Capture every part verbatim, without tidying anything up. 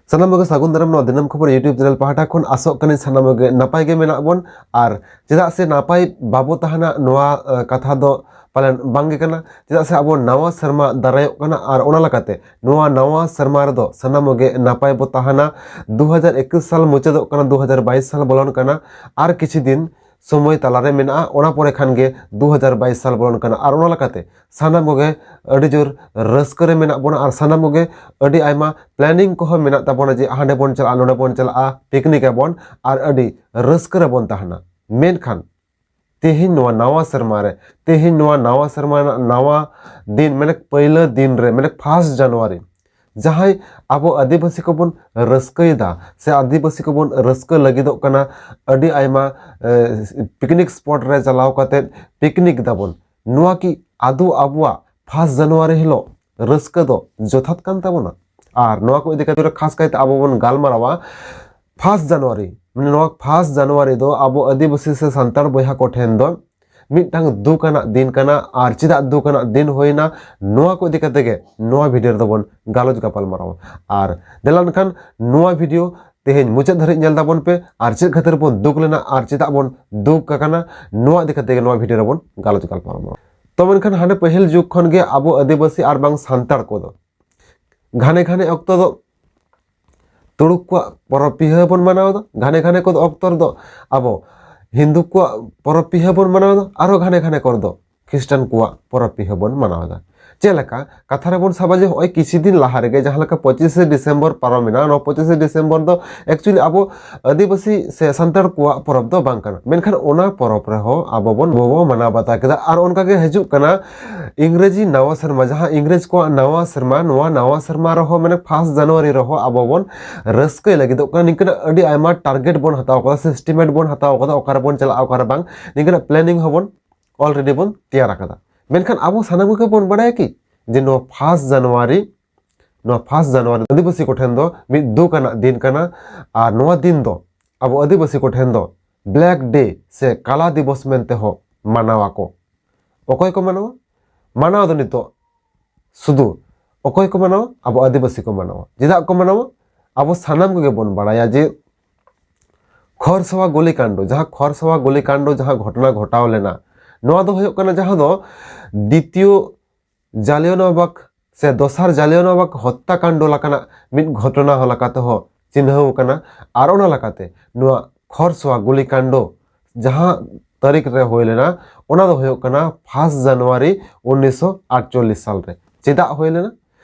ᱥᱟᱱᱟᱢ ᱠᱚᱜᱮ ᱥᱟᱹᱜᱩᱱ ᱫᱟᱨᱟᱢ ᱱᱚᱣᱟ ᱫᱤᱱᱟᱹᱢ ᱠᱷᱚᱵᱚᱨ YouTube ᱪᱮᱱᱮᱞ ᱯᱟᱦᱴᱟ ᱠᱷᱚᱱ᱾ ᱟᱥᱚᱜ ᱠᱟᱹᱱᱟᱹᱧ ᱥᱟᱱᱟᱢ ᱠᱚᱜᱮ ᱱᱟᱯᱟᱭ ᱜᱮ ᱢᱮᱱᱟᱜ ᱵᱚᱱ, ᱟᱨ ᱪᱮᱫᱟᱜ ᱥᱮ ᱱᱟᱯᱟᱭ ᱵᱟᱵᱚ ᱛᱟᱦᱮᱱᱟ ᱱᱚᱣᱟ ᱠᱟᱛᱷᱟ ᱫᱚ ᱯᱟᱞᱮᱱ ᱵᱟᱝ ᱜᱮ ᱠᱟᱱᱟ᱾ ᱪᱮᱫᱟᱜ ᱥᱮ ᱟᱵᱚ ᱱᱟᱣᱟ ᱥᱮᱨᱢᱟ ᱫᱟᱨᱟᱭᱚᱜ ᱠᱟᱱᱟ, ᱟᱨ ᱚᱱᱟ ᱞᱮᱠᱟᱛᱮ ᱱᱚᱣᱟ ᱱᱟᱣᱟ ᱥᱮᱨᱢᱟ ᱨᱮᱫᱚ ᱥᱟᱱᱟᱢ ᱠᱚᱜᱮ ᱱᱟᱯᱟᱭ ᱵᱚ ᱛᱟᱦᱮᱱᱟ᱾ ᱫᱩ ᱦᱟᱡᱟᱨ ᱮᱠᱩᱥ ᱥᱟᱞ ᱢᱩᱪᱟᱹᱫᱚᱜ ᱠᱟᱱᱟ, ᱫᱩ ᱦᱟᱡᱟᱨ ᱵᱟᱭᱤᱥ ᱥᱟᱞ ᱵᱚᱞᱚᱱ ᱠᱟᱱᱟ᱾ ᱟᱨ ᱠᱤᱪᱷᱩ ᱫᱤᱱ ᱥᱚᱢᱚᱭ ᱛᱟᱞᱟᱨᱮ ᱢᱮᱱᱟᱜᱼᱟ, ᱚᱱᱟ ᱯᱚᱨᱮ ᱠᱷᱟᱱ ᱜᱮ ᱫᱩ ᱦᱟᱡᱟᱨ ᱵᱟᱭᱤᱥ ᱥᱟᱞ ᱵᱚᱞᱚᱱ ᱠᱟᱱᱟ᱾ ᱟᱨ ᱚᱱᱟ ᱞᱮᱠᱟᱛᱮ ᱥᱟᱱᱟᱢ ᱠᱚᱜᱮ ᱟᱹᱰᱤ ᱡᱳᱨ ᱨᱟᱹᱥᱠᱟᱹ ᱨᱮ ᱢᱮᱱᱟᱜ ᱵᱚᱱᱟ, ᱟᱨ ᱥᱟᱱᱟᱢ ᱠᱚᱜᱮ ᱟᱹᱰᱤ ᱟᱭᱢᱟ planning ᱠᱚᱦᱚᱸ ᱢᱮᱱᱟᱜ ᱛᱟᱵᱚᱱᱟ, ᱡᱮ ᱦᱟᱸᱰᱮ ᱵᱚᱱ ᱪᱟᱞᱟᱜᱼᱟ, ᱱᱚᱰᱮ ᱵᱚᱱ ᱪᱟᱞᱟᱜᱼᱟ, picnic ᱟᱵᱚᱱ ᱟᱨ ᱟᱹᱰᱤ ᱨᱟᱹᱥᱠᱟᱹ ᱨᱮᱵᱚᱱ ᱛᱟᱦᱮᱱᱟ᱾ ᱢᱮᱱᱠᱷᱟᱱ ᱛᱮᱦᱮᱧ ᱱᱚᱣᱟ ᱱᱟᱣᱟ ᱥᱮᱨᱢᱟ ᱨᱮ, ᱛᱮᱦᱮᱧ ᱱᱚᱣᱟ ᱱᱟᱣᱟ ᱥᱮᱨᱢᱟ ᱨᱮᱱᱟᱜ ᱱᱟᱣᱟ ᱫᱤᱱ, ᱢᱟᱱᱮ ᱯᱟᱹᱭᱞᱟᱹ ᱫᱤᱱ ᱨᱮ, ᱢᱟᱱᱮ first January, ᱡᱟᱦᱟᱸᱭ ᱟᱵᱚ ᱟᱹᱫᱤᱵᱟᱹᱥᱤ ᱠᱚᱵᱚᱱ ᱨᱟᱹᱥᱠᱟᱹᱭᱮᱫᱟ ᱥᱮ ᱟᱹᱫᱤᱵᱟᱹᱥᱤ ᱠᱚᱵᱚᱱ ᱨᱟᱹᱥᱠᱟᱹ ᱞᱟᱹᱜᱤᱫᱚᱜ ᱠᱟᱱᱟ, ᱟᱹᱰᱤ ᱟᱭᱢᱟ ᱯᱤᱠᱱᱤᱠ ᱥᱯᱚᱴ ᱨᱮ ᱪᱟᱞᱟᱣ ᱠᱟᱛᱮ ᱯᱤᱠᱱᱤᱠ ᱫᱟᱵᱚᱱ, ᱱᱚᱣᱟ ᱠᱤ ᱟᱫᱚ ᱟᱵᱚᱣᱟᱜ first January ᱦᱤᱞᱳᱜ ᱨᱟᱹᱥᱠᱟᱹ ᱫᱚ ᱡᱚᱛᱷᱟᱛ ᱠᱟᱱ ᱛᱟᱵᱚᱱᱟ? ᱟᱨ ᱱᱚᱣᱟ ᱠᱚ ᱤᱫᱤ ᱠᱟᱛᱮ ᱠᱷᱟᱥ ᱠᱟᱭᱛᱮ ᱟᱵᱚ ᱵᱚᱱ ᱜᱟᱞᱢᱟᱨᱟᱣᱟ first January, ᱢᱟᱱᱮ ᱱᱚᱣᱟ first January ᱫᱚ ᱟᱵᱚ ᱟᱹᱫᱤᱵᱟᱹᱥᱤ ᱥᱮ ᱥᱟᱱᱛᱟᱲ ᱵᱚᱭᱦᱟ ᱠᱚ ᱴᱷᱮᱱ ᱫᱚ ᱢᱤᱫᱴᱟᱝ ᱫᱩᱠ ᱟᱱᱟᱜ ᱫᱤᱱ ᱠᱟᱱᱟ᱾ ᱟᱨ ᱪᱮᱫᱟᱜ ᱫᱩᱠ ᱟᱱᱟᱜ ᱫᱤᱱ ᱦᱩᱭᱱᱟ, ᱱᱚᱣᱟ ᱠᱚ ᱤᱫᱤ ᱠᱟᱛᱮ ᱜᱮ ᱱᱚᱣᱟ video ᱨᱮᱫᱚ ᱵᱚᱱ ᱜᱟᱞᱚᱪ ᱜᱟᱯᱟᱞ ᱢᱟᱨᱟᱣᱟ᱾ ᱟᱨ ᱫᱮᱞᱟ ᱮᱱᱠᱷᱟᱱ ᱱᱚᱣᱟ video ᱛᱮᱦᱮᱧ ᱢᱩᱪᱟᱹᱫ ᱫᱷᱟᱹᱨᱤᱡ ᱧᱮᱞ ᱛᱟᱵᱚᱱ ᱯᱮ, ᱟᱨ ᱪᱮᱫ ᱠᱷᱟᱹᱛᱤᱨ ᱵᱚᱱ ᱫᱩᱠ ᱞᱮᱱᱟ ᱟᱨ ᱪᱮᱫᱟᱜ ᱵᱚᱱ ᱫᱩᱠ ᱟᱠᱟᱱᱟ, ᱱᱚᱣᱟ ᱤᱫᱤ ᱠᱟᱛᱮ ᱜᱮ ᱱᱚᱣᱟ video ᱨᱮᱵᱚᱱ ᱜᱟᱞᱚᱪ ᱜᱟᱯᱟᱞ ᱢᱟᱨᱟᱣᱟ᱾ ᱛᱚ ᱢᱮᱱᱠᱷᱟᱱ ᱦᱟᱸᱰᱮ ᱯᱟᱹᱦᱤᱞ ᱡᱩᱜᱽ ᱠᱷᱚᱱ ᱜᱮ ᱟᱵᱚ ᱟᱹᱫᱤᱵᱟᱹᱥᱤ ᱟᱨ ᱵᱟᱝ ᱥᱟᱱᱛᱟᱲ ᱠᱚᱫᱚ ᱜᱷᱟᱱᱮ ᱜᱷᱟᱱᱮ ᱚᱠᱛᱚ ᱫᱚ ᱛᱩᱲᱩᱠ ᱠᱚᱣᱟᱜ ᱯᱚᱨᱚᱵᱽ ᱯᱤᱦᱟᱹ ᱵᱚᱱ ᱢᱟᱱᱟᱣ ᱮᱫᱟ, ᱜᱷᱟᱱᱮ ᱜᱷᱟᱱᱮ ᱠᱚᱫᱚ ᱚᱠᱛᱚ ᱨᱮᱫᱚ ᱟᱵᱚ ᱦᱤᱱᱫᱩ ᱠᱚᱣᱟᱜ ᱯᱚᱨᱚᱵᱽ ᱯᱤᱦᱟᱹ ᱵᱚᱱ ᱢᱟᱱᱟᱣ ᱮᱫᱟ, ᱟᱨᱦᱚᱸ ᱜᱷᱟᱱᱮ ᱜᱷᱟᱱᱮ ᱠᱚᱨᱮ ᱫᱚ ᱠᱷᱨᱤᱥᱴᱟᱱ ᱠᱚᱣᱟᱜ ᱯᱚᱨᱚᱵᱽ ᱯᱤᱦᱟᱹ ᱵᱚᱱ ᱢᱟᱱᱟᱣ ᱮᱫᱟ᱾ ᱪᱮᱫ ᱞᱮᱠᱟ ᱠᱟᱛᱷᱟ ᱨᱮᱵᱚᱱ ᱥᱟᱵᱟ ᱡᱮ ᱱᱚᱜᱼᱚᱭ ᱠᱤᱪᱷᱩ ᱫᱤᱱ ᱞᱟᱦᱟ ᱨᱮᱜᱮ ᱡᱟᱦᱟᱸ ᱞᱮᱠᱟ ᱯᱚᱸᱪᱤᱥᱮ ᱰᱤᱥᱮᱢᱵᱚᱨ ᱯᱟᱨᱚᱢᱮᱱᱟ, ᱱᱚᱣᱟ ᱯᱚᱸᱪᱤᱥᱮ ᱰᱤᱥᱮᱢᱵᱚᱨ ᱫᱚ actually ᱟᱵᱚ ᱟᱹᱫᱤᱵᱟᱹᱥᱤ ᱥᱮ ᱥᱟᱱᱛᱟᱲ ᱠᱚᱣᱟᱜ ᱯᱚᱨᱚᱵᱽ ᱫᱚ ᱵᱟᱝ ᱠᱟᱱᱟ, ᱢᱮᱱᱠᱷᱟᱱ ᱚᱱᱟ ᱯᱚᱨᱚᱵᱽ ᱨᱮᱦᱚᱸ ᱟᱵᱚ ᱵᱚᱱ, ᱟᱵᱚ ᱵᱚᱱ ᱢᱟᱱᱟᱣ ᱵᱟᱛᱟᱣ ᱠᱮᱫᱟ᱾ ᱟᱨ ᱚᱱᱠᱟ ᱜᱮ ᱦᱤᱡᱩᱜ ᱠᱟᱱᱟ ᱤᱝᱨᱮᱡᱤ ᱱᱟᱣᱟ ᱥᱮᱨᱢᱟ, ᱡᱟᱦᱟᱸ ᱤᱝᱨᱮᱡᱽ ᱠᱚᱣᱟᱜ ᱱᱟᱣᱟ ᱥᱮᱨᱢᱟ, ᱱᱚᱣᱟ ᱱᱟᱣᱟ ᱥᱮᱨᱢᱟ ᱨᱮᱦᱚᱸ ᱢᱟᱱᱮ first January ᱨᱮᱦᱚᱸ ᱟᱵᱚ ᱵᱚᱱ ᱨᱟᱹᱥᱠᱟᱹᱭ ᱞᱟᱹᱜᱤᱫᱚᱜ ᱠᱟᱱᱟ᱾ ᱱᱤᱝᱠᱟᱹᱱᱟᱜ ᱟᱹᱰᱤ ᱟᱭᱢᱟ target ᱵᱚᱱ ᱦᱟᱛᱟᱣ ᱠᱟᱫᱟ ᱥᱮ estimate ᱵᱚᱱ ᱦᱟᱛᱟᱣ ᱠᱟᱫᱟ, ᱚᱠᱟ ᱨᱮᱵᱚᱱ ᱪᱟᱞᱟᱜᱼᱟ, ᱚᱠᱟ ᱨᱮ ᱵᱟᱝ, ᱱᱤᱝᱠᱟᱹᱱᱟᱜ planning ᱦᱚᱸᱵᱚᱱ already ᱵᱚᱱ ᱛᱮᱭᱟᱨ ᱟᱠᱟᱫᱟ᱾ ᱢᱮᱱᱠᱷᱟᱱ ᱟᱵᱚ ᱥᱟᱱᱟᱢ ᱠᱚᱜᱮ ᱵᱚᱱ ᱵᱟᱲᱟᱭᱟ ᱠᱤ ᱡᱮ ᱱᱚᱣᱟ first January, ᱱᱚᱣᱟ first January ᱟᱹᱫᱤᱵᱟᱹᱥᱤ ᱠᱚᱴᱷᱮᱱ ᱫᱚ ᱢᱤᱫ ᱫᱩᱠ ᱟᱱᱟᱜ ᱫᱤᱱ ᱠᱟᱱᱟ᱾ ᱟᱨ ᱱᱚᱣᱟ ᱫᱤᱱ ᱫᱚ ᱟᱵᱚ ᱟᱹᱫᱤᱵᱟᱹᱥᱤ ᱠᱚᱴᱷᱮᱱ ᱫᱚ Black Day ᱥᱮ ᱠᱟᱞᱟ ᱫᱤᱵᱚᱥ ᱢᱮᱱᱛᱮ ᱦᱚᱸ ᱢᱟᱱᱟᱣ ᱟᱠᱚ᱾ ᱚᱠᱚᱭ ᱠᱚ ᱢᱟᱱᱟᱣᱟ? ᱢᱟᱱᱟᱣ ᱫᱚ ᱱᱤᱛᱚᱜ ᱥᱩᱫᱷᱩ ᱚᱠᱚᱭ ᱠᱚ ᱢᱟᱱᱟᱣᱟ? ᱟᱵᱚ ᱟᱹᱫᱤᱵᱟᱹᱥᱤ ᱠᱚ ᱢᱟᱱᱟᱣᱟ᱾ ᱪᱮᱫᱟᱜ ᱠᱚ ᱢᱟᱱᱟᱣᱟ? ᱟᱵᱚ ᱥᱟᱱᱟᱢ ᱠᱚᱜᱮ ᱵᱚᱱ ᱵᱟᱲᱟᱭᱟ ᱡᱮ ᱠᱷᱚᱨᱥᱚᱣᱟ ᱜᱩᱞᱤ ᱠᱟᱱᱰᱚ, ᱡᱟᱦᱟᱸ ᱠᱷᱚᱨᱥᱚᱣᱟ ᱜᱩᱞᱤ ᱠᱟᱱᱰᱚ ᱡᱟᱦᱟᱸ ᱜᱷᱚᱴᱚᱱᱟ ᱜᱷᱚᱴᱟᱣ ᱞᱮᱱᱟ, ᱱᱚᱣᱟ ᱫᱚ ᱦᱩᱭᱩᱜ ᱠᱟᱱᱟ ᱡᱟᱦᱟᱸ ᱫᱚ ᱫᱤᱛᱤᱭᱚ ᱡᱟᱞᱤᱭᱟᱱᱣᱟᱞᱟᱵᱟᱜᱽ ᱥᱮ ᱫᱚᱥᱟᱨ ᱡᱟᱞᱤᱭᱟᱱᱣᱟᱞᱟᱵᱟᱜᱽ ᱦᱚᱛᱛᱟ ᱠᱟᱱᱰᱚ ᱞᱮᱠᱟᱱᱟᱜ ᱢᱤᱫ ᱜᱷᱚᱴᱚᱱᱟ ᱦᱚᱸ ᱞᱮᱠᱟ ᱛᱮᱦᱚᱸ ᱪᱤᱱᱦᱟᱹᱣ ᱟᱠᱟᱱᱟ᱾ ᱟᱨ ᱚᱱᱟ ᱞᱮᱠᱟᱛᱮ ᱱᱚᱣᱟ ᱠᱷᱚᱨᱥᱚᱣᱟ ᱜᱩᱞᱤ ᱠᱟᱱᱰᱚ ᱡᱟᱦᱟᱸ ᱛᱟᱹᱨᱤᱠᱷ ᱨᱮ ᱦᱩᱭ ᱞᱮᱱᱟ, ᱚᱱᱟ ᱫᱚ ᱦᱩᱭᱩᱜ ᱠᱟᱱᱟ ᱯᱷᱟᱥᱴ ᱡᱟᱱᱩᱣᱟᱨᱤ ᱩᱱᱤᱥᱥᱚ ᱟᱴᱪᱚᱞᱞᱤᱥ ᱥᱟᱞ ᱨᱮ᱾ ᱪᱮᱫᱟᱜ ᱦᱩᱭ ᱞᱮᱱᱟ?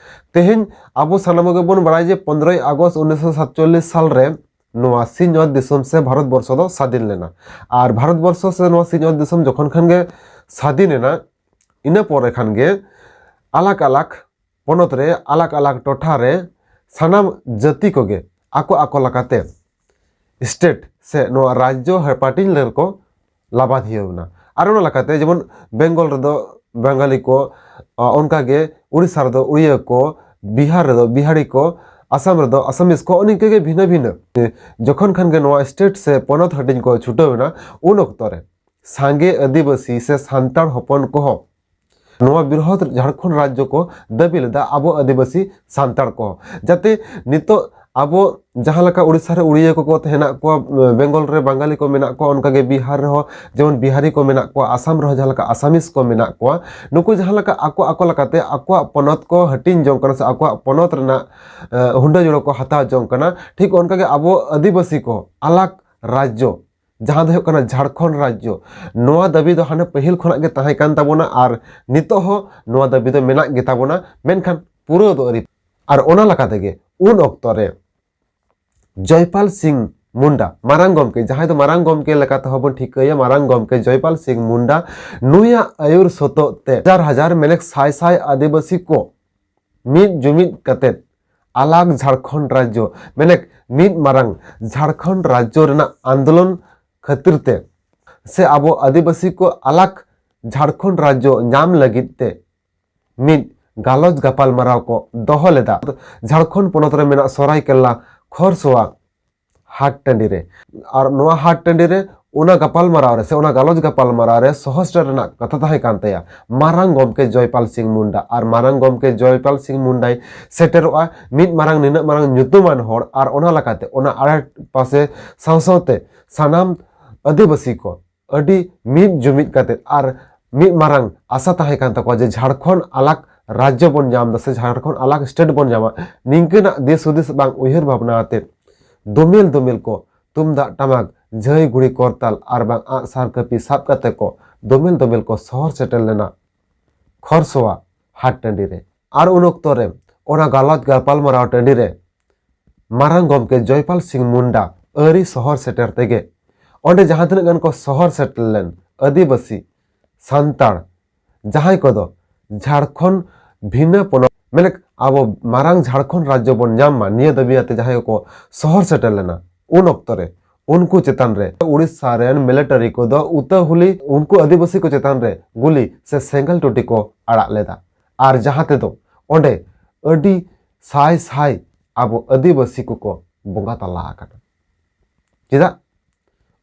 ᱛᱮᱦᱮᱧ ᱟᱵᱚ ᱥᱟᱱᱟᱢ ᱜᱮᱵᱚᱱ ᱵᱟᱲᱟᱭᱟ ᱡᱮ ᱯᱚᱱᱫᱽᱨᱚᱭ ᱟᱜᱚᱥᱴ ᱩᱱᱤᱥᱥᱚ ᱥᱟᱛᱪᱚᱞᱞᱤᱥ ᱥᱟᱞ ᱨᱮ ᱱᱚᱣᱟ ᱥᱤᱧᱚᱛ ᱫᱤᱥᱚᱢ ᱥᱮ ᱵᱷᱟᱨᱚᱛ ᱵᱚᱨᱥᱚ ᱫᱚ ᱥᱟᱫᱷᱤᱱ ᱞᱮᱱᱟ᱾ ᱟᱨ ᱵᱷᱟᱨᱚᱛ ᱵᱚᱨᱥᱚ ᱥᱮ ᱱᱚᱣᱟ ᱥᱤᱧᱚᱛ ᱫᱤᱥᱚᱢ ᱡᱚᱠᱷᱚᱱ ᱠᱷᱟᱱ ᱜᱮ ᱥᱟᱫᱷᱤᱱ ᱮᱱᱟ, ᱤᱱᱟᱹ ᱯᱚᱨᱮ ᱠᱷᱟᱱ ᱜᱮ ᱟᱞᱟᱜᱽ ᱟᱞᱟᱜᱽ ᱯᱚᱱᱚᱛ ᱨᱮ, ᱟᱞᱟᱜᱽ ᱟᱞᱟᱜᱽ ᱴᱚᱴᱷᱟ ᱨᱮ ᱥᱟᱱᱟᱢ ᱡᱟᱹᱛᱤ ᱠᱚᱜᱮ ᱟᱠᱚ ᱟᱠᱚ ᱞᱮᱠᱟᱛᱮ ᱥᱴᱮᱴ ᱥᱮ ᱱᱚᱣᱟ ᱨᱟᱡᱽᱡᱚ ᱦᱟᱹᱴᱤᱧ ᱨᱮᱠᱚ ᱞᱟᱵᱟᱫᱷᱤᱭᱟᱹᱣ ᱮᱱᱟ᱾ ᱟᱨ ᱚᱱᱟ ᱞᱮᱠᱟᱛᱮ ᱡᱮᱢᱚᱱ ᱵᱮᱝᱜᱚᱞ ᱨᱮᱫᱚ ᱵᱟᱝᱜᱟᱞᱤ ᱠᱚ, ᱟ, ᱚᱱᱠᱟᱜᱮ ᱩᱲᱤᱥᱥᱟ ᱨᱮᱫᱚ ᱩᱲᱤᱭᱟᱹ ᱠᱚ, ᱵᱤᱦᱟᱨ ᱨᱮᱫᱚ ᱵᱤᱦᱟᱨᱤ ᱠᱚ, ᱟᱥᱟᱢ ᱨᱮᱫᱚ ᱟᱥᱟᱢᱤᱥ ᱠᱚ, ᱱᱤᱝᱠᱟᱹ ᱜᱮ ᱵᱷᱤᱱᱟᱹ ᱵᱷᱤᱱᱟᱹ᱾ ᱡᱚᱠᱷᱚᱱ ᱠᱷᱟᱱ ᱜᱮ ᱱᱚᱣᱟ ᱥᱴᱮᱴ ᱥᱮ ᱯᱚᱱᱚᱛ ᱦᱟᱹᱴᱤᱧ ᱠᱚ ᱪᱷᱩᱴᱟᱹᱣ ᱮᱱᱟ, ᱩᱱ ᱚᱠᱛᱚ ᱨᱮ ᱥᱟᱸᱜᱮ ᱟᱹᱫᱤᱵᱟᱹᱥᱤ ᱥᱮ ᱥᱟᱱᱛᱟᱲ ᱦᱚᱯᱚᱱ ᱠᱚᱦᱚᱸ ᱱᱚᱣᱟ ᱵᱨᱤᱦᱚᱛ ᱡᱷᱟᱲᱠᱷᱚᱸᱰ ᱨᱟᱡᱽᱡᱚ ᱠᱚ ᱫᱟᱹᱵᱤ ᱞᱮᱫᱟ, ᱟᱵᱚ ᱟᱹᱫᱤᱵᱟᱹᱥᱤ ᱥᱟᱱᱛᱟᱲ ᱠᱚ, ᱡᱟᱛᱮ ᱱᱤᱛᱚᱜ ᱟᱵᱚ ᱡᱟᱦᱟᱸ ᱞᱮᱠᱟ ᱩᱲᱤᱥᱥᱟ ᱨᱮ ᱩᱲᱤᱭᱟᱹ ᱠᱚᱠᱚ ᱦᱮᱱᱟᱜ ᱠᱚᱣᱟ, ᱵᱮᱝᱜᱚᱞ ᱨᱮ ᱵᱟᱝᱜᱟᱞᱤ ᱠᱚ ᱢᱮᱱᱟᱜ ᱠᱚᱣᱟ, ᱚᱱᱠᱟᱜᱮ ᱵᱤᱦᱟᱨ ᱨᱮᱦᱚᱸ ᱡᱮᱢᱚᱱ ᱵᱤᱦᱟᱨᱤ ᱠᱚ ᱢᱮᱱᱟᱜ ᱠᱚᱣᱟ, ᱟᱥᱟᱢ ᱨᱮᱦᱚᱸ ᱡᱟᱦᱟᱸ ᱞᱮᱠᱟ ᱟᱥᱟᱢᱤᱥ ᱠᱚ ᱢᱮᱱᱟᱜ ᱠᱚᱣᱟ, ᱱᱩᱠᱩ ᱡᱟᱦᱟᱸ ᱞᱮᱠᱟ ᱟᱠᱚ ᱟᱠᱚ ᱞᱮᱠᱟᱛᱮ ᱟᱠᱚᱣᱟᱜ ᱯᱚᱱᱚᱛ ᱠᱚ ᱦᱟᱹᱴᱤᱧ ᱡᱚᱝ ᱠᱟᱱᱟ ᱥᱮ ᱟᱠᱚᱣᱟᱜ ᱯᱚᱱᱚᱛ ᱨᱮᱱᱟᱜ, ᱮ, ᱦᱩᱰᱟᱹ ᱡᱩᱲᱟᱹ ᱠᱚ ᱦᱟᱛᱟᱣ ᱡᱚᱝ ᱠᱟᱱᱟ, ᱴᱷᱤᱠ ᱚᱱᱠᱟᱜᱮ ᱟᱵᱚ ᱟᱹᱫᱤᱵᱟᱹᱥᱤ ᱠᱚ ᱟᱞᱟᱜᱽ ᱨᱟᱡᱽᱡᱚ, ᱡᱟᱦᱟᱸ ᱫᱚ ᱦᱩᱭᱩᱜ ᱠᱟᱱᱟ ᱡᱷᱟᱲᱠᱷᱚᱸᱰ ᱨᱟᱡᱽᱡᱚ, ᱱᱚᱣᱟ ᱫᱟᱹᱵᱤ ᱫᱚ ᱦᱟᱱᱮ ᱯᱟᱹᱦᱤᱞ ᱠᱷᱚᱱᱟᱜ ᱜᱮ ᱛᱟᱦᱮᱸ ᱠᱟᱱ ᱛᱟᱵᱚᱱᱟ ᱟᱨ ᱱᱤᱛᱚᱜ ᱦᱚᱸ ᱱᱚᱣᱟ ᱫᱟᱹᱵᱤ ᱫᱚ ᱢᱮᱱᱟᱜ ᱜᱮᱛᱟ ᱵᱚᱱᱟ, ᱢᱮᱱᱠᱷᱟᱱ ᱯᱩᱨᱟᱹᱣ ᱫᱚ ᱟᱹᱣᱨᱤ᱾ ᱟᱨ ᱚᱱᱟ ᱞᱮᱠᱟ ᱛᱮᱜᱮ ᱩᱱ ᱚᱠᱛᱚ ᱨᱮ ᱡᱚᱭᱯᱟᱞ ᱥᱤᱝ ᱢᱩᱱᱰᱟ, ᱢᱟᱨᱟᱝ ᱜᱚᱢᱠᱮ, ᱡᱟᱦᱟᱸᱭ ᱫᱚ ᱢᱟᱨᱟᱝ ᱜᱚᱢᱠᱮ ᱞᱮᱠᱟ ᱛᱮᱦᱚᱸ ᱵᱚᱱ ᱴᱷᱤᱠᱟᱹᱭᱟ, ᱢᱟᱨᱟᱝ ᱜᱚᱢᱠᱮ ᱡᱚᱭᱯᱟᱞ ᱥᱤᱝ ᱢᱩᱱᱰᱟ, ᱱᱩᱭᱟᱜ ᱟᱹᱭᱩᱨ ᱥᱚᱛᱚᱜ ᱛᱮ ᱦᱟᱡᱟᱨ ᱦᱟᱡᱟᱨ ᱢᱮᱱᱮᱠ ᱥᱟᱭ ᱥᱟᱭ ᱟᱹᱫᱤᱵᱟᱹᱥᱤ ᱠᱚ ᱢᱤᱫ ᱡᱩᱢᱤᱫ ᱠᱟᱛᱮᱫ ᱟᱞᱟᱜᱽ ᱡᱷᱟᱲᱠᱷᱚᱸᱰ ᱨᱟᱡᱽᱡᱚ, ᱢᱮᱱᱮᱠ ᱢᱤᱫ ᱢᱟᱨᱟᱝ ᱡᱷᱟᱲᱠᱷᱚᱸᱰ ᱨᱟᱡᱽᱡᱚ ᱨᱮᱱᱟᱜ ᱟᱱᱫᱳᱞᱚᱱ ᱠᱷᱟᱹᱛᱤᱨ ᱛᱮ ᱥᱮ ᱟᱵᱚ ᱟᱹᱫᱤᱵᱟᱹᱥᱤ ᱠᱚ ᱟᱞᱟᱜᱽ ᱡᱷᱟᱲᱠᱷᱚᱸᱰ ᱨᱟᱡᱽᱡᱚ ᱧᱟᱢ ᱞᱟᱹᱜᱤᱫ ᱛᱮ ᱢᱤᱫ ᱜᱟᱞᱚᱪ ᱜᱟᱯᱟᱞᱢᱟᱨᱟᱣ ᱠᱚ ᱫᱚᱦᱚ ᱞᱮᱫᱟ ᱡᱷᱟᱲᱠᱷᱚᱸᱰ ᱯᱚᱱᱚᱛ ᱨᱮ ᱢᱮᱱᱟᱜ ᱥᱚᱨᱟᱭᱠᱮᱞᱞᱟ ᱠᱷᱚᱨᱥᱚᱣᱟ ᱦᱟᱴ ᱴᱟᱺᱰᱤ ᱨᱮ᱾ ᱟᱨ ᱱᱚᱣᱟ ᱦᱟᱴ ᱴᱟᱺᱰᱤ ᱨᱮ ᱚᱱᱟ ᱜᱟᱯᱟᱞᱢᱟᱨᱟᱣ ᱨᱮ ᱥᱮ ᱚᱱᱟ ᱜᱟᱞᱚᱪ ᱜᱟᱯᱟᱞᱢᱟᱨᱟᱣ ᱨᱮ ᱥᱚᱦᱚᱨ ᱥᱮᱴᱮᱨ ᱨᱮᱱᱟᱜ ᱠᱟᱛᱷᱟ ᱛᱟᱦᱮᱸ ᱠᱟᱱ ᱛᱟᱭᱟ ᱢᱟᱨᱟᱝ ᱜᱚᱢᱠᱮ ᱡᱚᱭᱯᱟᱞ ᱥᱤᱝ ᱢᱩᱱᱰᱟ᱾ ᱟᱨ ᱢᱟᱨᱟᱝ ᱜᱚᱢᱠᱮ ᱡᱚᱭᱯᱟᱞ ᱥᱤᱝ ᱢᱩᱱᱰᱟᱭ ᱥᱮᱴᱮᱨᱚᱜᱼᱟ ᱢᱤᱫ ᱢᱟᱨᱟᱝ, ᱱᱤᱱᱟᱹᱜ ᱢᱟᱨᱟᱝ ᱧᱩᱛᱩᱢᱟᱱ ᱦᱚᱲ, ᱟᱨ ᱚᱱᱟ ᱞᱮᱠᱟᱛᱮ ᱚᱱᱟ ᱟᱲᱮ ᱯᱟᱥᱮ ᱥᱟᱶ ᱥᱟᱶᱛᱮ ᱥᱟᱱᱟᱢ ᱟᱹᱫᱤᱵᱟᱹᱥᱤ ᱠᱚ ᱟᱹᱰᱤ ᱢᱤᱫ ᱡᱩᱢᱤᱫ ᱠᱟᱛᱮ ᱟᱨ ᱢᱤᱫ ᱢᱟᱨᱟᱝ ᱟᱥᱟ ᱛᱟᱦᱮᱸ ᱠᱟᱱ ᱛᱟᱠᱚᱣᱟ ᱡᱮ ᱡᱷᱟᱲᱠᱷᱚᱸᱰ ᱟᱞᱟᱜᱽ ᱨᱟᱡᱽᱡᱚ ᱵᱚᱱ ᱧᱟᱢ ᱮᱫᱟ ᱥᱮ ᱡᱷᱟᱲᱠᱷᱚᱸᱰ ᱟᱞᱟᱜᱽ ᱥᱴᱮᱴ ᱵᱚᱱ ᱧᱟᱢᱟ, ᱱᱤᱝᱠᱟᱹᱱᱟᱜ ᱫᱤᱥ ᱦᱩᱫᱤᱥ ᱵᱟᱝ ᱩᱭᱦᱟᱹᱨ ᱵᱷᱟᱵᱽᱱᱟ ᱟᱛᱮ ᱫᱳᱢᱮᱞ ᱫᱳᱢᱮᱞ ᱠᱚ ᱛᱩᱢᱫᱟᱜ ᱴᱟᱢᱟᱠ, ᱡᱷᱟᱹᱭ ᱜᱷᱩᱲᱤ ᱠᱚᱨᱛᱟᱞ ᱟᱨ ᱵᱟᱝ ᱟᱜ ᱥᱟᱨ ᱠᱟᱹᱯᱤ ᱥᱟᱵ ᱠᱟᱛᱮ ᱠᱚ ᱫᱳᱢᱮᱞ ᱫᱳᱢᱮᱞ ᱠᱚ ᱥᱚᱦᱚᱨ ᱥᱮᱴᱮᱨ ᱞᱮᱱᱟ ᱠᱷᱚᱨᱥᱚᱣᱟ ᱦᱟᱴ ᱴᱟᱺᱰᱤ ᱨᱮ᱾ ᱟᱨ ᱩᱱ ᱚᱠᱛᱚ ᱨᱮ ᱚᱱᱟ ᱜᱟᱞᱚᱪ ᱜᱟᱯᱟᱞᱢᱟᱨᱟᱣ ᱴᱟᱺᱰᱤ ᱨᱮ ᱢᱟᱨᱟᱝ ᱜᱚᱢᱠᱮ ᱡᱚᱭᱯᱟᱞ ᱥᱤᱝ ᱢᱩᱱᱰᱟ ᱟᱹᱨᱤ ᱥᱚᱦᱚᱨ ᱥᱮᱴᱮᱨ ᱛᱮᱜᱮ ᱚᱸᱰᱮ ᱡᱟᱦᱟᱸ ᱛᱤᱱᱟᱹᱜ ᱜᱟᱱ ᱠᱚ ᱥᱚᱦᱚᱨ ᱥᱮᱴᱮᱨ ᱞᱮᱱ ᱟᱹᱫᱤᱵᱟᱹᱥᱤ, ᱥᱟᱱᱛᱟᱲ, ᱡᱟᱦᱟᱸᱭ ᱠᱚᱫᱚ ᱡᱷᱟᱲᱠᱷᱚᱸᱰ ᱵᱷᱤᱱᱟᱹ ᱯᱚᱱᱚᱛ, ᱢᱮᱱᱮᱫ ᱟᱵᱚ ᱢᱟᱨᱟᱝ ᱡᱷᱟᱲᱠᱷᱚᱸᱰ ᱨᱟᱡᱽᱡᱚ ᱵᱚᱱ ᱧᱟᱢ ᱢᱟ, ᱱᱤᱭᱟᱹ ᱫᱟᱹᱵᱤ ᱟᱛᱮ ᱡᱟᱦᱟᱸᱭ ᱠᱚᱠᱚ ᱥᱚᱦᱚᱨ ᱥᱮᱴᱮᱨ ᱞᱮᱱᱟ, ᱩᱱ ᱚᱠᱛᱚ ᱨᱮ ᱩᱱᱠᱩ ᱪᱮᱛᱟᱱ ᱨᱮ ᱩᱲᱤᱥᱥᱟ ᱨᱮᱱ ᱢᱤᱞᱤᱴᱟᱨᱤ ᱠᱚᱫᱚ ᱩᱛᱟᱹᱦᱩᱞᱤ ᱩᱱᱠᱩ ᱟᱹᱫᱤᱵᱟᱹᱥᱤ ᱠᱚ ᱪᱮᱛᱟᱱ ᱨᱮ ᱜᱩᱞᱤ ᱥᱮ ᱥᱮᱸᱜᱮᱞ ᱴᱩᱴᱤ ᱠᱚ ᱟᱲᱟᱜ ᱞᱮᱫᱟ᱾ ᱟᱨ ᱡᱟᱦᱟᱸ ᱛᱮᱫᱚ ᱚᱸᱰᱮ ᱟᱹᱰᱤ ᱥᱟᱭ ᱥᱟᱭ ᱟᱵᱚ ᱟᱹᱫᱤᱵᱟᱹᱥᱤ ᱠᱚᱠᱚ ᱵᱚᱸᱜᱟ ᱛᱟᱞᱟ ᱟᱠᱟᱱᱟ᱾ ᱪᱮᱫᱟᱜ?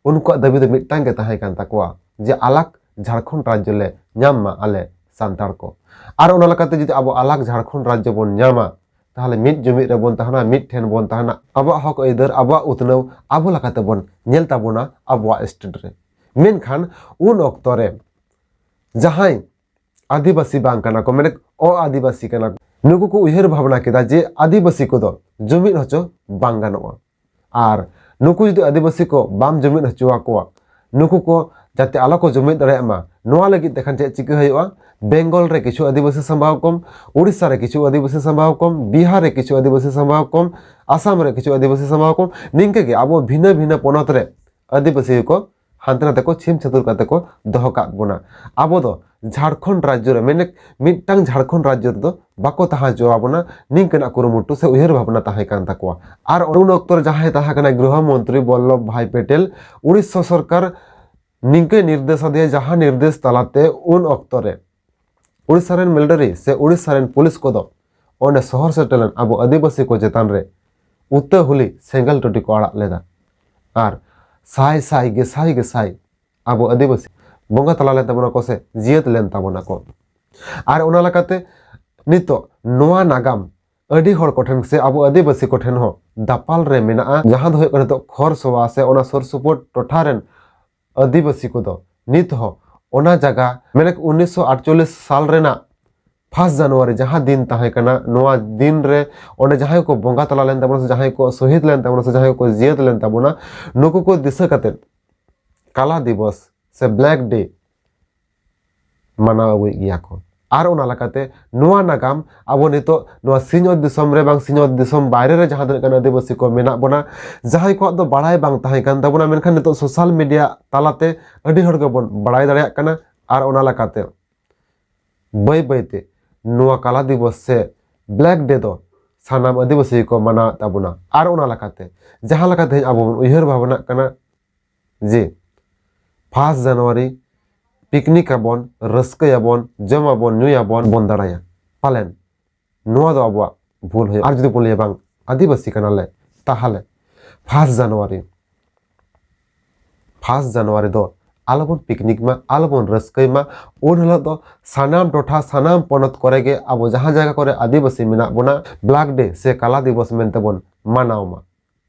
ᱩᱱᱠᱩᱣᱟᱜ ᱫᱟᱹᱵᱤ ᱫᱚ ᱢᱤᱫᱴᱟᱝ ᱜᱮ ᱛᱟᱦᱮᱸ ᱠᱟᱱ ᱛᱟᱠᱚᱣᱟ ᱡᱮ ᱟᱞᱟᱜᱽ ᱡᱷᱟᱲᱠᱷᱚᱸᱰ ᱨᱟᱡᱽᱡᱚ ᱞᱮ ᱧᱟᱢ ᱢᱟ ᱟᱞᱮ ᱥᱟᱱᱛᱟᱲ ᱠᱚ᱾ ᱟᱨ ᱚᱱᱟ ᱞᱮᱠᱟᱛᱮ ᱡᱩᱫᱤ ᱟᱵᱚ ᱟᱞᱟᱜᱽ ᱡᱷᱟᱲᱠᱷᱚᱸᱰ ᱨᱟᱡᱽᱡᱚ ᱵᱚᱱ ᱧᱟᱢᱟ, ᱛᱟᱦᱚᱞᱮ ᱢᱤᱫ ᱡᱩᱢᱤᱫ ᱨᱮᱵᱚᱱ ᱛᱟᱦᱮᱱᱟ, ᱢᱤᱫ ᱴᱷᱮᱱ ᱵᱚᱱ ᱛᱟᱦᱮᱱᱟ, ᱟᱵᱚᱣᱟᱜ ᱦᱚᱠ ᱟᱹᱭᱫᱟᱹᱨ, ᱟᱵᱚᱣᱟᱜ ᱩᱛᱱᱟᱹᱣ ᱟᱵᱚ ᱞᱮᱠᱟᱛᱮ ᱵᱚᱱ ᱧᱮᱞ ᱛᱟᱵᱚᱱᱟ ᱟᱵᱚᱣᱟᱜ ᱥᱴᱮᱴ ᱨᱮ᱾ ᱢᱮᱱᱠᱷᱟᱱ ᱩᱱ ᱚᱠᱛᱚ ᱨᱮ ᱡᱟᱦᱟᱸᱭ ᱟᱹᱫᱤᱵᱟᱹᱥᱤ ᱵᱟᱝ ᱠᱟᱱᱟ ᱠᱚ, ᱢᱮᱱᱮᱫ ᱚ ᱟᱹᱫᱤᱵᱟᱹᱥᱤ ᱠᱟᱱᱟ ᱠᱚ, ᱱᱩᱠᱩ ᱠᱚ ᱩᱭᱦᱟᱹᱨ ᱵᱷᱟᱵᱽᱱᱟ ᱠᱮᱫᱟ ᱡᱮ ᱟᱹᱫᱤᱵᱟᱹᱥᱤ ᱠᱚᱫᱚ ᱡᱩᱢᱤᱫ ᱦᱚᱪᱚ ᱵᱟᱝ ᱜᱟᱱᱚᱜᱼᱟ᱾ ᱟᱨ ᱱᱩᱠᱩ ᱡᱩᱫᱤ ᱟᱹᱫᱤᱵᱟᱹᱥᱤ ᱠᱚ ᱵᱟᱢ ᱡᱩᱢᱤᱫ ᱦᱚᱪᱚ ᱟᱠᱚᱣᱟ, ᱱᱩᱠᱩ ᱠᱚ ᱡᱟᱛᱮ ᱟᱞᱚ ᱠᱚ ᱡᱩᱢᱤᱫ ᱫᱟᱲᱮᱭᱟᱜ ᱢᱟ, ᱱᱚᱣᱟ ᱞᱟᱹᱜᱤᱫ ᱛᱮᱠᱷᱟᱱ ᱪᱮᱫ ᱪᱤᱠᱟᱹ ᱦᱩᱭᱩᱜᱼᱟ? ᱵᱮᱝᱜᱚᱞ ᱨᱮ ᱠᱤᱪᱷᱩ ᱟᱹᱫᱤᱵᱟᱹᱥᱤ ᱥᱟᱢᱵᱷᱟᱣ ᱠᱚᱢ, ᱩᱲᱤᱥᱥᱟ ᱨᱮ ᱠᱤᱪᱷᱩ ᱟᱹᱫᱤᱵᱟᱹᱥᱤ ᱥᱟᱢᱵᱷᱟᱣ ᱠᱚᱢ, ᱵᱤᱦᱟᱨ ᱨᱮ ᱠᱤᱪᱷᱩ ᱟᱹᱫᱤᱵᱟᱹᱥᱤ ᱥᱟᱢᱵᱷᱟᱣ ᱠᱚᱢ, ᱟᱥᱟᱢ ᱨᱮ ᱠᱤᱪᱷᱩ ᱟᱹᱫᱤᱵᱟᱹᱥᱤ ᱥᱟᱢᱵᱷᱟᱣ ᱠᱚᱢ, ᱱᱤᱝᱠᱟᱹ ᱜᱮ ᱟᱵᱚ ᱵᱷᱤᱱᱟᱹ ᱵᱷᱤᱱᱟᱹ ᱯᱚᱱᱚᱛ ᱨᱮ ᱟᱹᱫᱤᱵᱟᱹᱥᱤ ᱠᱚ ᱦᱟᱱᱛᱮ ᱱᱟᱛᱮ ᱠᱚ ᱪᱷᱤᱢ ᱪᱷᱟᱹᱛᱩᱨ ᱠᱟᱛᱮ ᱠᱚ ᱫᱚᱦᱚ ᱠᱟᱜ ᱵᱚᱱᱟ᱾ ᱟᱵᱚ ᱫᱚ ᱡᱷᱟᱲᱠᱷᱚᱸᱰ ᱨᱟᱡᱽᱡᱚ ᱨᱮ, ᱢᱮᱱᱮᱫ ᱢᱤᱫᱴᱟᱝ ᱡᱷᱟᱲᱠᱷᱚᱸᱰ ᱨᱟᱡᱽᱡᱚ ᱨᱮᱫᱚ ᱵᱟᱠᱚ ᱛᱟᱦᱮᱸ ᱦᱚᱪᱚ ᱟᱵᱚᱱᱟ, ᱱᱤᱝᱠᱟᱹᱱᱟᱜ ᱠᱩᱨᱩᱢᱩᱴᱩ ᱥᱮ ᱩᱭᱦᱟᱹᱨ ᱵᱷᱟᱵᱽᱱᱟ ᱛᱟᱦᱮᱸ ᱠᱟᱱ ᱛᱟᱠᱚᱣᱟ᱾ ᱟᱨ ᱩᱱ ᱚᱠᱛᱚ ᱨᱮ ᱡᱟᱦᱟᱸᱭ ᱛᱟᱦᱮᱸ ᱠᱟᱱᱟ ᱜᱨᱤᱦᱚ ᱢᱚᱱᱛᱨᱤ ᱵᱚᱞᱞᱚᱵᱷ ᱵᱷᱟᱭ ᱯᱮᱴᱮᱞ, ᱩᱲᱤᱥᱥᱟ ᱥᱚᱨᱠᱟᱨ ᱱᱤᱝᱠᱟᱹᱭ ᱱᱤᱨᱫᱮᱥ ᱟᱫᱮᱭᱟ, ᱡᱟᱦᱟᱸ ᱱᱤᱨᱫᱮᱥ ᱛᱟᱞᱟᱛᱮ ᱩᱱ ᱚᱠᱛᱚ ᱨᱮ ᱩᱲᱤᱥᱥᱟ ᱨᱮᱱ ᱢᱤᱞᱤᱴᱟᱨᱤ ᱥᱮ ᱩᱲᱤᱥᱥᱟ ᱨᱮᱱ ᱯᱩᱞᱤᱥ ᱠᱚᱫᱚ ᱚᱸᱰᱮ ᱥᱚᱦᱚᱨ ᱥᱮᱴᱮᱨ ᱞᱮᱱ ᱟᱵᱚ ᱟᱹᱫᱤᱵᱟᱹᱥᱤ ᱠᱚ ᱪᱮᱛᱟᱱ ᱨᱮ ᱩᱛᱟᱹ ᱦᱩᱞᱤ ᱥᱮᱸᱜᱮᱞ ᱴᱩᱴᱤ ᱠᱚ ᱟᱲᱟᱜ ᱞᱮᱫᱟ᱾ ᱟᱨ ᱥᱟᱭ ᱥᱟᱭ ᱜᱮᱥᱟᱭ ᱜᱮᱥᱟᱭ ᱟᱵᱚ ᱟᱹᱫᱤᱵᱟᱹᱥᱤ ᱵᱚᱸᱜᱟ ᱛᱟᱞᱟ ᱞᱮᱱ ᱛᱟᱵᱚᱱᱟ ᱠᱚ ᱥᱮ ᱡᱤᱭᱟᱹᱛ ᱞᱮᱱ ᱛᱟᱵᱚᱱᱟ ᱠᱚ᱾ ᱟᱨ ᱚᱱᱟ ᱞᱮᱠᱟᱛᱮ ᱱᱤᱛᱚᱜ ᱱᱚᱣᱟ ᱱᱟᱜᱟᱢ ᱟᱹᱰᱤ ᱦᱚᱲ ᱠᱚᱴᱷᱮᱱ ᱥᱮ ᱟᱵᱚ ᱟᱹᱫᱤᱵᱟᱹᱥᱤ ᱠᱚᱴᱷᱮᱱ ᱦᱚᱸ ᱫᱟᱯᱟᱞ ᱨᱮ ᱢᱮᱱᱟᱜᱼᱟ, ᱡᱟᱦᱟᱸ ᱫᱚ ᱦᱩᱭᱩᱜ ᱠᱟᱱᱟ ᱱᱤᱛᱚᱜ ᱠᱷᱚᱨᱥᱚᱣᱟ ᱥᱮ ᱚᱱᱟ ᱥᱩᱨ ᱥᱩᱯᱩᱨ ᱴᱚᱴᱷᱟ ᱨᱮᱱ ᱟᱹᱫᱤᱵᱟᱹᱥᱤ ᱠᱚᱫᱚ ᱱᱤᱛ ᱦᱚᱸ ᱚᱱᱟ ᱡᱟᱭᱜᱟ, ᱢᱮᱱᱮᱠ ᱩᱱᱤᱥᱥᱚ ᱟᱴᱪᱚᱞᱞᱤᱥ ᱥᱟᱞ ᱨᱮᱱᱟᱜ ᱯᱷᱟᱥᱴ ᱡᱟᱱᱩᱣᱟᱨᱤ ᱡᱟᱦᱟᱸ ᱫᱤᱱ ᱛᱟᱦᱮᱸ ᱠᱟᱱᱟ, ᱱᱚᱣᱟ ᱫᱤᱱ ᱨᱮ ᱚᱸᱰᱮ ᱡᱟᱦᱟᱸᱭ ᱠᱚ ᱵᱚᱸᱜᱟ ᱛᱟᱞᱟ ᱞᱮᱱ ᱛᱟᱵᱚᱱᱟ ᱥᱮ ᱡᱟᱦᱟᱸᱭ ᱠᱚ ᱥᱚᱦᱤᱫ ᱞᱮᱱ ᱛᱟᱵᱚᱱᱟ ᱥᱮ ᱡᱟᱦᱟᱸᱭ ᱠᱚ ᱡᱤᱭᱟᱹᱛ ᱞᱮᱱ ᱛᱟᱵᱚᱱᱟ, ᱱᱩᱠᱩ ᱠᱚ ᱫᱤᱥᱟᱹ ᱠᱟᱛᱮᱫ ᱠᱟᱞᱟ ᱫᱤᱵᱚᱥ ᱥᱮ ᱵᱞᱮᱠ ᱰᱮ ᱢᱟᱱᱟᱣ ᱟᱹᱜᱩᱭᱮᱫ ᱜᱮᱭᱟ ᱠᱚ᱾ ᱟᱨ ᱚᱱᱟ ᱞᱮᱠᱟᱛᱮ ᱱᱚᱣᱟ ᱱᱟᱜᱟᱢ ᱟᱵᱚ ᱱᱤᱛᱚᱜ ᱱᱚᱣᱟ ᱥᱤᱧᱚᱛ ᱫᱤᱥᱚᱢ ᱨᱮ ᱵᱟᱝ ᱥᱤᱧᱚᱛ ᱫᱤᱥᱚᱢ ᱵᱟᱭᱨᱮ ᱨᱮ ᱡᱟᱦᱟᱸ ᱛᱤᱱᱟᱹᱜ ᱜᱟᱱ ᱟᱹᱫᱤᱵᱟᱹᱥᱤ ᱠᱚ ᱢᱮᱱᱟᱜ ᱵᱚᱱᱟ, ᱡᱟᱦᱟᱸᱭ ᱠᱚᱣᱟᱜ ᱫᱚ ᱵᱟᱲᱟᱭ ᱵᱟᱝ ᱛᱟᱦᱮᱸ ᱠᱟᱱ ᱛᱟᱵᱚᱱᱟ, ᱢᱮᱱᱠᱷᱟᱱ ᱱᱤᱛᱚᱜ ᱥᱳᱥᱟᱞ ᱢᱤᱰᱤᱭᱟ ᱛᱟᱞᱟᱛᱮ ᱟᱹᱰᱤ ᱦᱚᱲ ᱜᱮᱵᱚᱱ ᱵᱟᱲᱟᱭ ᱫᱟᱲᱮᱭᱟᱜ ᱠᱟᱱᱟ᱾ ᱟᱨ ᱚᱱᱟ ᱞᱮᱠᱟᱛᱮ ᱵᱟᱹᱭ ᱵᱟᱹᱭᱛᱮ ᱱᱚᱣᱟ ᱠᱟᱞᱟ ᱫᱤᱵᱚᱥ ᱥᱮ ᱵᱞᱮᱠ ᱰᱮ ᱫᱚ ᱥᱟᱱᱟᱢ ᱟᱹᱫᱤᱵᱟᱹᱥᱤ ᱜᱮᱠᱚ ᱢᱟᱱᱟᱣᱮᱫ ᱛᱟᱵᱚᱱᱟ᱾ ᱟᱨ ᱚᱱᱟ ᱞᱮᱠᱟᱛᱮ ᱡᱟᱦᱟᱸ ᱞᱮᱠᱟ ᱛᱮᱦᱮᱧ ᱟᱵᱚ ᱵᱚᱱ ᱩᱭᱦᱟᱹᱨ ᱵᱷᱟᱵᱽᱱᱟᱜ ᱠᱟᱱᱟ ᱡᱮ ᱯᱷᱟᱥᱴ ᱡᱟᱱᱩᱣᱟᱨᱤ ᱯᱤᱠᱱᱤᱠ ᱟᱵᱚᱱ, ᱨᱟᱹᱥᱠᱟᱹᱭᱟᱵᱚᱱ, ᱡᱚᱢᱟᱵᱚᱱ, ᱧᱩᱭᱟᱵᱚᱱ, ᱵᱚᱱ ᱫᱟᱬᱟᱭᱟ, ᱯᱟᱞᱮᱱ ᱱᱚᱣᱟ ᱫᱚ ᱟᱵᱚᱣᱟᱜ ᱵᱷᱩᱞ ᱦᱩᱭᱩᱜᱼᱟ᱾ ᱟᱨ ᱡᱩᱫᱤ ᱵᱚᱱ ᱞᱟᱹᱭᱟ ᱵᱟᱝ ᱟᱹᱫᱤᱵᱟᱹᱥᱤ ᱠᱟᱱᱟᱞᱮ, ᱛᱟᱦᱚᱞᱮ ᱯᱷᱟᱥᱴ ᱡᱟᱱᱩᱣᱟᱨᱤ ᱯᱷᱟᱥᱴ ᱡᱟᱱᱩᱣᱟᱨᱤ ᱫᱚ ᱟᱞᱚᱵᱚᱱ ᱯᱤᱠᱱᱤᱠ ᱢᱟ, ᱟᱞᱚᱵᱚᱱ ᱨᱟᱹᱥᱠᱟᱹᱭ ᱢᱟ᱾ ᱩᱱ ᱦᱤᱞᱳᱜ ᱫᱚ ᱥᱟᱱᱟᱢ ᱴᱚᱴᱷᱟ, ᱥᱟᱱᱟᱢ ᱯᱚᱱᱚᱛ ᱠᱚᱨᱮ ᱜᱮ ᱟᱵᱚ ᱡᱟᱦᱟᱸ ᱡᱟᱭᱜᱟ ᱠᱚᱨᱮ ᱟᱹᱫᱤᱵᱟᱹᱥᱤ ᱢᱮᱱᱟᱜ ᱵᱚᱱᱟ, ᱵᱞᱮᱠ ᱰᱮ ᱥᱮ ᱠᱟᱞᱟ ᱫᱤᱵᱚᱥ ᱢᱮᱱᱛᱮ ᱵᱚᱱ ᱢᱟᱱᱟᱣ ᱢᱟ᱾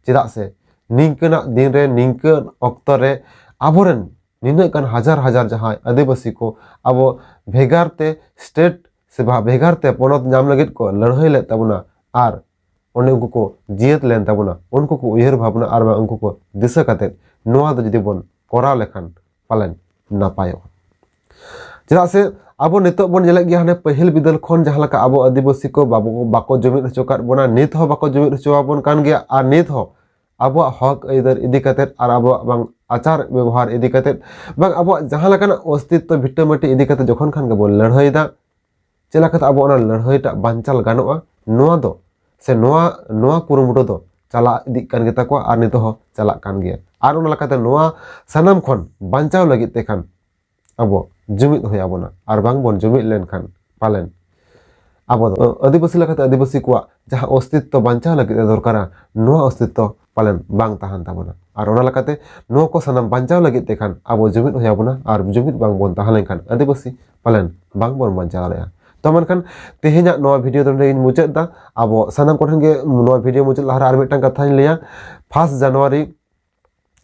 ᱪᱮᱫᱟᱜ ᱥᱮ ᱱᱤᱝᱠᱟᱹᱱᱟᱜ ᱫᱤᱱ ᱨᱮ, ᱱᱤᱝᱠᱟᱹᱱ ᱚᱠᱛᱚ ᱨᱮ ᱟᱵᱚᱨᱮᱱ ᱱᱤᱱᱟᱹᱜ ᱜᱟᱱ ᱦᱟᱡᱟᱨ ᱦᱟᱡᱟᱨ ᱡᱟᱦᱟᱸᱭ ᱟᱹᱫᱤᱵᱟᱹᱥᱤ ᱠᱚ ᱟᱵᱚ ᱵᱷᱮᱜᱟᱨ ᱛᱮ ᱥᱴᱮᱴ ᱥᱮ ᱵᱷᱟ-, ᱵᱷᱮᱜᱟᱨ ᱛᱮ ᱯᱚᱱᱚᱛ ᱧᱟᱢ ᱞᱟᱹᱜᱤᱫ ᱠᱚ ᱞᱟᱹᱲᱦᱟᱹᱭ ᱞᱮᱫ ᱛᱟᱵᱚᱱᱟ, ᱟᱨ ᱚᱸᱰᱮ ᱩᱱᱠᱩ ᱠᱚ ᱡᱤᱭᱟᱹᱛ ᱞᱮᱱ ᱛᱟᱵᱚᱱᱟ, ᱩᱱᱠᱩ ᱠᱚ ᱩᱭᱦᱟᱹᱨ ᱵᱷᱟᱵᱽᱱᱟ ᱟᱨ ᱵᱟᱝ ᱩᱱᱠᱩ ᱠᱚ ᱫᱤᱥᱟᱹ ᱠᱟᱛᱮᱫ ᱱᱚᱣᱟ ᱫᱚ ᱡᱩᱫᱤ ᱵᱚᱱ ᱠᱚᱨᱟᱣ ᱞᱮᱠᱷᱟᱱ ᱯᱟᱞᱮᱱ ᱱᱟᱯᱟᱭᱚᱜᱼᱟ᱾ ᱪᱮᱫᱟᱜ ᱥᱮ ᱟᱵᱚ ᱱᱤᱛᱚᱜ ᱵᱚᱱ ᱧᱮᱞᱮᱫ ᱜᱮᱭᱟ, ᱦᱟᱱᱮ ᱯᱟᱹᱦᱤᱞ ᱵᱤᱫᱟᱹᱞ ᱠᱷᱚᱱ ᱡᱟᱦᱟᱸ ᱞᱮᱠᱟ ᱟᱵᱚ ᱟᱹᱫᱤᱵᱟᱹᱥᱤ ᱠᱚ ᱵᱟᱵᱚ, ᱵᱟᱠᱚ ᱡᱩᱢᱤᱫ ᱦᱚᱪᱚ ᱟᱠᱟᱫ ᱵᱚᱱᱟ, ᱱᱤᱛ ᱦᱚᱸ ᱵᱟᱠᱚ ᱡᱩᱢᱤᱫ ᱦᱚᱪᱚ ᱟᱵᱚᱱ ᱠᱟᱱ ᱜᱮᱭᱟ᱾ ᱟᱨ ᱱᱤᱛ ᱦᱚᱸ ᱟᱵᱚᱣᱟᱜ ᱦᱚᱠ ᱟᱹᱭᱫᱟᱹᱨ ᱤᱫᱤ ᱠᱟᱛᱮᱫ ᱟᱨ ᱟᱵᱚᱣᱟᱜ ᱵᱟᱝ ᱟᱪᱟᱨ ᱵᱮᱵᱚᱦᱟᱨ ᱤᱫᱤ ᱠᱟᱛᱮᱫ, ᱵᱟᱝ ᱟᱵᱚᱣᱟᱜ ᱡᱟᱦᱟᱸ ᱞᱮᱠᱟᱱᱟᱜ ᱚᱥᱛᱤᱛᱛᱚ ᱵᱷᱤᱴᱟᱹᱢᱟᱹᱴᱤ ᱤᱫᱤ ᱠᱟᱛᱮᱫ ᱡᱚᱠᱷᱚᱱ ᱠᱷᱟᱱ ᱜᱮᱵᱚᱱ ᱞᱟᱹᱲᱦᱟᱹᱭᱮᱫᱟ, ᱪᱮᱫ ᱞᱮᱠᱟᱛᱮ ᱟᱵᱚ ᱚᱱᱟ ᱞᱟᱹᱲᱦᱟᱹᱭ ᱴᱟᱜ ᱵᱟᱧᱪᱟᱣ ᱜᱟᱱᱚᱜᱼᱟ, ᱱᱚᱣᱟ ᱫᱚ ᱥᱮ ᱱᱚᱣᱟ, ᱱᱚᱣᱟ ᱠᱩᱨᱩᱢᱩᱴᱩ ᱫᱚ ᱪᱟᱞᱟᱜ ᱤᱫᱤᱜ ᱠᱟᱱ ᱜᱮᱛᱟ ᱠᱚᱣᱟ ᱟᱨ ᱱᱤᱛᱚᱜ ᱦᱚᱸ ᱪᱟᱞᱟᱜ ᱠᱟᱱ ᱜᱮᱭᱟ᱾ ᱟᱨ ᱚᱱᱟ ᱞᱮᱠᱟᱛᱮ ᱱᱚᱣᱟ ᱥᱟᱱᱟᱢ ᱠᱷᱚᱱ ᱵᱟᱧᱪᱟᱣ ᱞᱟᱹᱜᱤᱫ ᱛᱮ ᱠᱷᱟᱱ ᱟᱵᱚ ᱡᱩᱢᱤᱫ ᱦᱩᱭ ᱟᱵᱚᱱᱟ, ᱟᱨ ᱵᱟᱝ ᱵᱚᱱ ᱡᱩᱢᱤᱫ ᱞᱮᱱᱠᱷᱟᱱ ᱯᱟᱞᱮᱱ ᱟᱵᱚ ᱫᱚ ᱟᱹᱫᱤᱵᱟᱹᱥᱤ ᱞᱮᱠᱟᱛᱮ ᱟᱹᱫᱤᱵᱟᱹᱥᱤ ᱠᱚᱣᱟᱜ ᱡᱟᱦᱟᱸ ᱚᱥᱛᱤᱛᱛᱚ ᱵᱟᱧᱪᱟᱣ ᱞᱟᱹᱜᱤᱫ ᱮ ᱫᱚᱨᱠᱟᱨᱟ, ᱱᱚᱣᱟ ᱚᱥᱛᱤᱛᱛᱚ ᱯᱟᱞᱮᱱ ᱵᱟᱝ ᱛᱟᱦᱮᱱ ᱛᱟᱵᱚᱱᱟ᱾ ᱟᱨ ᱚᱱᱟ ᱞᱮᱠᱟᱛᱮ ᱱᱚᱣᱟ ᱠᱚ ᱥᱟᱱᱟᱢ ᱵᱟᱧᱪᱟᱣ ᱞᱟᱹᱜᱤᱫ ᱛᱮ ᱠᱷᱟᱱ ᱟᱵᱚ ᱡᱩᱢᱤᱫ ᱦᱩᱭ ᱟᱵᱚᱱᱟ, ᱟᱨ ᱡᱩᱢᱤᱫ ᱵᱟᱝ ᱵᱚᱱ ᱛᱟᱦᱮᱸ ᱞᱮᱱᱠᱷᱟᱱ ᱟᱹᱫᱤᱵᱟᱹᱥᱤ ᱯᱟᱞᱮᱱ ᱵᱟᱝ ᱵᱚᱱ ᱵᱟᱧᱪᱟᱣ ᱫᱟᱲᱮᱭᱟᱜᱼᱟ᱾ ᱛᱚ ᱢᱮᱱᱠᱷᱟᱱ ᱛᱮᱦᱮᱧᱟᱜ ᱱᱚᱣᱟ ᱵᱷᱤᱰᱤᱭᱳ ᱫᱚ ᱱᱚᱸᱰᱮ ᱜᱤᱧ ᱢᱩᱪᱟᱹᱫ ᱮᱫᱟ᱾ ᱟᱵᱚ ᱥᱟᱱᱟᱢ ᱠᱚᱴᱷᱮᱱ ᱜᱮ ᱱᱚᱣᱟ ᱵᱷᱤᱰᱤᱭᱳ ᱢᱩᱪᱟᱹᱫ ᱞᱟᱦᱟᱨᱮ ᱟᱨ ᱢᱤᱫᱴᱟᱝ ᱠᱟᱛᱷᱟᱧ ᱞᱟᱹᱭᱟ, ᱯᱷᱟᱥᱴ ᱡᱟᱱᱩᱣᱟᱨᱤ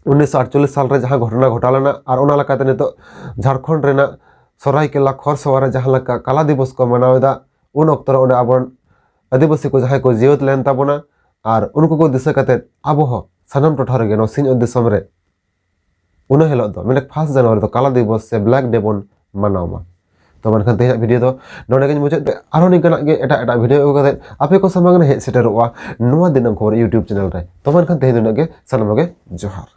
ᱩᱱᱤᱥᱥᱚ ᱟᱴᱪᱚᱞᱞᱤᱥ ᱥᱟᱞ ᱨᱮ ᱡᱟᱦᱟᱸ ᱜᱷᱚᱴᱚᱱᱟ ᱜᱷᱚᱴᱟᱣ ᱞᱮᱱᱟ, ᱟᱨ ᱚᱱᱟ ᱞᱮᱠᱟᱛᱮ ᱱᱤᱛᱚᱜ ᱡᱷᱟᱲᱠᱷᱚᱸᱰ ᱨᱮᱱᱟᱜ ᱥᱚᱨᱟᱭᱠᱮᱞᱟ ᱠᱷᱚᱨᱥᱚᱣᱟ ᱨᱮ ᱡᱟᱦᱟᱸ ᱞᱮᱠᱟ ᱠᱟᱞᱟ ᱫᱤᱵᱚᱥ ᱠᱚ ᱢᱟᱱᱟᱣ ᱮᱫᱟ, ᱩᱱ ᱚᱠᱛᱚ ᱨᱮ ᱚᱸᱰᱮ ᱟᱵᱚᱨᱮᱱ ᱟᱹᱫᱤᱵᱟᱹᱥᱤ ᱠᱚ ᱡᱟᱦᱟᱸᱭ ᱠᱚ ᱡᱤᱣᱮᱫ ᱞᱮᱱ ᱛᱟᱵᱚᱱᱟ, ᱟᱨ ᱩᱱᱠᱩ ᱠᱚ ᱫᱤᱥᱟᱹ ᱠᱟᱛᱮ ᱟᱵᱚ ᱦᱚᱸ ᱥᱟᱱᱟᱢ ᱴᱚᱴᱷᱟ ᱨᱮᱜᱮ ᱱᱚᱣᱟ ᱥᱤᱧᱚᱛ ᱫᱤᱥᱚᱢ ᱨᱮ ᱩᱱᱟᱹ ᱦᱤᱞᱳᱜ ᱫᱚ, ᱢᱟᱱᱮ ᱯᱷᱟᱥᱴ ᱡᱟᱱᱩᱣᱟᱨᱤ ᱫᱚ ᱠᱟᱞᱟ ᱫᱤᱵᱚᱥ ᱥᱮ ᱵᱞᱮᱠ ᱰᱮ ᱵᱚᱱ ᱢᱟᱱᱟᱣ ᱢᱟ᱾ ᱛᱚ ᱢᱮᱱᱠᱷᱟᱱ ᱛᱮᱦᱮᱧᱟᱜ ᱵᱷᱤᱰᱤᱭᱳ ᱫᱚ ᱱᱚᱰᱮ ᱜᱤᱧ ᱢᱩᱪᱟᱹᱫ ᱛᱮ, ᱟᱨᱦᱚᱸ ᱱᱤᱝᱠᱟᱱᱟᱜ ᱜᱮ ᱮᱴᱟᱜ ᱮᱴᱟᱜ ᱵᱷᱤᱰᱤᱭᱳ ᱟᱹᱜᱩ ᱠᱟᱛᱮ ᱟᱯᱮ ᱠᱚ ᱥᱟᱢᱟᱝ ᱨᱮ ᱦᱮᱡ ᱥᱮᱴᱮᱨᱚᱜᱼᱟ ᱱᱚᱣᱟ ᱫᱤᱱᱟᱹᱢ ᱠᱷᱚᱵᱚᱨ YouTube ᱪᱮᱱᱮᱞ ᱨᱮ᱾ ᱛᱚ ᱢᱮᱱᱠᱷᱟᱱ ᱛᱮᱦᱮᱧ ᱫᱚ ᱤᱱᱟᱹᱜ ᱜᱮ, ᱥᱟᱱᱟᱢ ᱠᱚᱜᱮ ᱡᱚᱦᱟᱨ᱾